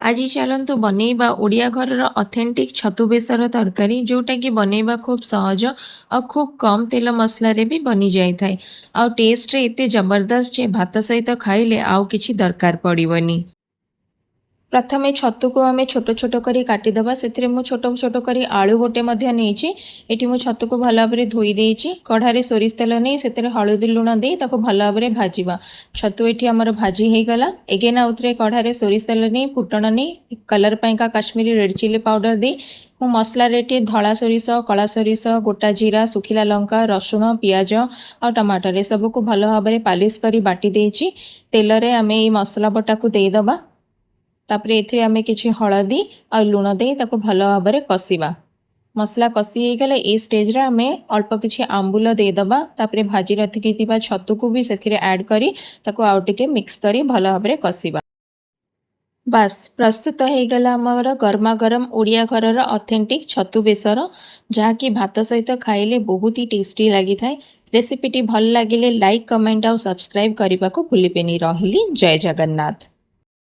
ଆଜି ଚାଲନ୍ତୁ ବନେଇବା ଓଡ଼ିଆ ଘରର ଅଥେଣ୍ଟିକ୍ ଛତୁ ବେସର ତରକାରୀ, ଯେଉଁଟାକି ବନେଇବା ଖୁବ୍ ସହଜ ଆଉ ଖୁବ୍ କମ୍ ତେଲ ମସଲାରେ ବି ବନିଯାଇଥାଏ। ଆଉ ଟେଷ୍ଟରେ ଏତେ ଜବରଦସ୍ତ ଯେ ଭାତ ସହିତ ଖାଇଲେ ଆଉ କିଛି ଦରକାର ପଡ଼ିବନି। ପ୍ରଥମେ ଛତୁକୁ ଆମେ ଛୋଟ ଛୋଟ କରି କାଟିଦେବା। ସେଥିରେ ମୁଁ ଛୋଟ ଛୋଟ କରି ଆଳୁ ଗୋଟେ ମଧ୍ୟ ନେଇଛି। ଏଠି ମୁଁ ଛତୁକୁ ଭଲ ଭାବରେ ଧୋଇ ଦେଇଛି। କଢ଼ାରେ ସୋରିଷ ତେଲ ନେଇ ସେଥିରେ ହଳଦୀ, ଲୁଣ ଦେଇ ତାକୁ ଭଲ ଭାବରେ ଭାଜିବା। ଛତୁ ଏଠି ଆମର ଭାଜି ହେଇଗଲା। ଏଗେନ୍ ଆଉଥରେ କଢ଼ାରେ ସୋରିଷ ତେଲ ନେଇ, ଫୁଟଣ ନେଇ, କଲର୍ ପାଇଁକା କାଶ୍ମୀରୀ ରେଡ଼୍ ଚିଲି ପାଉଡ଼ର ଦେଇ, ମୁଁ ମସଲାରେ ଏଠି ଧଳା ସୋରିଷ, କଳା ସୋରିଷ, ଗୋଟା ଜିରା, ଶୁଖିଲା ଲଙ୍କା, ରସୁଣ, ପିଆଜ ଆଉ ଟମାଟର ଏସବୁକୁ ଭଲ ଭାବରେ ପାଲିସ୍ କରି ବାଟି ଦେଇଛି। ତେଲରେ ଆମେ ଏଇ ମସଲା ବଟାକୁ ଦେଇଦେବା। ତାପରେ ଏଥିରେ ଆମେ କିଛି ହଳଦୀ ଆଉ ଲୁଣ ଦେଇ ତାକୁ ଭଲ ଭାବରେ କଷିବା। ମସଲା କଷି ହେଇଗଲେ ଏଇ ଷ୍ଟେଜ୍ରେ ଆମେ ଅଳ୍ପ କିଛି ଆମ୍ବୁଲ ଦେଇଦେବା। ତାପରେ ଭାଜି ରଖିଥିବା ଛତୁକୁ ବି ସେଥିରେ ଆଡ଼୍ କରି ତାକୁ ଆଉ ଟିକେ ମିକ୍ସ କରି ଭଲ ଭାବରେ କଷିବା। ବାସ୍, ପ୍ରସ୍ତୁତ ହେଇଗଲା ଆମର ଗରମା ଗରମ ଓଡ଼ିଆ ଘରର ଅଥେଣ୍ଟିକ୍ ଛତୁ ବେସର, ଯାହାକି ଭାତ ସହିତ ଖାଇଲେ ବହୁତ ହି ଟେଷ୍ଟି ଲାଗିଥାଏ। ରେସିପିଟି ଭଲ ଲାଗିଲେ ଲାଇକ୍, କମେଣ୍ଟ ଆଉ ସବସ୍କ୍ରାଇବ୍ କରିବାକୁ ଭୁଲିବେନି। ରହିଲି, ଜୟ ଜଗନ୍ନାଥ।